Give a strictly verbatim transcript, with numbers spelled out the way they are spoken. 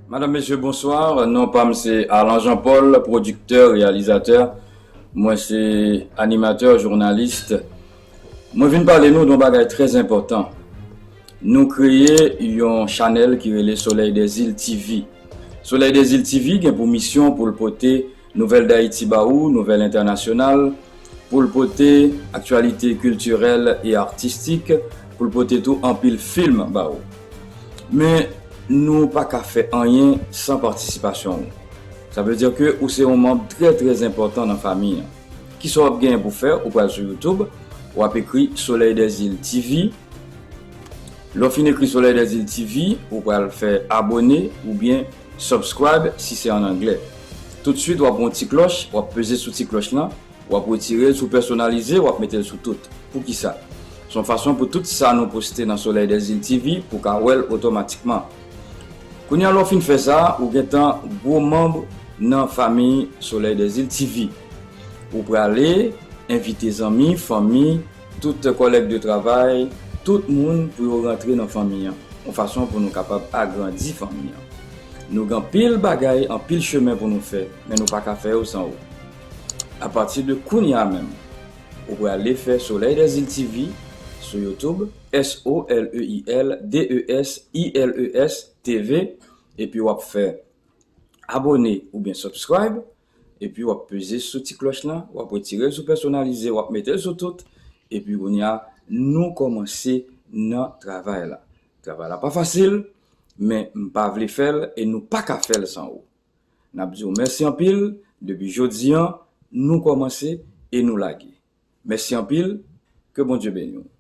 Madanm, mesye, bonswa. Non pa m se Alan Jean Paul, pwodiktè, reyalizatè. Mwen se animatè, jounalis. Mwen vin pale nou de yon bagay trè enpòtan. Nou kreye yon chanèl ki rele Soleil des Îles T V. Soleil des Îles T V gen pou misyon pou l pote nouvèl Dayiti ba ou, nouvèl entènasyonal, pou l pote aktyalite kiltirèl e atistik, pou l pote tou anpil fim ba ou. Men nou pa ka fè anyen san patisipasyon ou. Sa vle di ke ou se yon manm trè, trè enpòtan nan fanmi an. Kisa w ap genyen pou fè? Ou pral sou YouTube, w ap ekri Soleil des Îles T V. Lè w fin ekri Soleil des Îles T V, ou pral fè abòne oubyen subscribe si se an anglè. Toutswit, w ap wè yon ti klòch, w ap peze sou ti klòch lan, w ap retire l sou pèsonalize, w ap mete l sou tout. Poukisa? Se yon fason pou tout sa nou poste nan Soleil des Îles T V, pou w ka wè l otomatikman. Kounye a, lè w fin fè sa, ou gentan gwo manm nan fanmi Soleil des Îles T V. Ou prale envite zanmi, fanmi, tout kòlèg de travay, tout moun pou yo rantre nan fanmi an, yon fason pou nou kapab agrandi fanmi an. Nou gen anpil bagay, anpil chemen pou nou fè, men nou pa ka fè yo san ou. Apati de kounye a menm, ou prale fè Soleil des Îles T V sou YouTube, S O L E I L D E S I L E S T V, epi w ap fè abòne oubyen subscribe, epi w ap peze sou ti klòch lan, w ap retire l sou pèsonalize, w ap mete l sou tout, epi kounye a, nou kòmanse nan travay la. Travay la pa fasil, men m pa vle fè l e nou pa ka fè l san ou. N ap di w mèsi anpil, depi jodi an, nou kòmanse e nou lage. Mèsi anpil, ke Bondye beni w.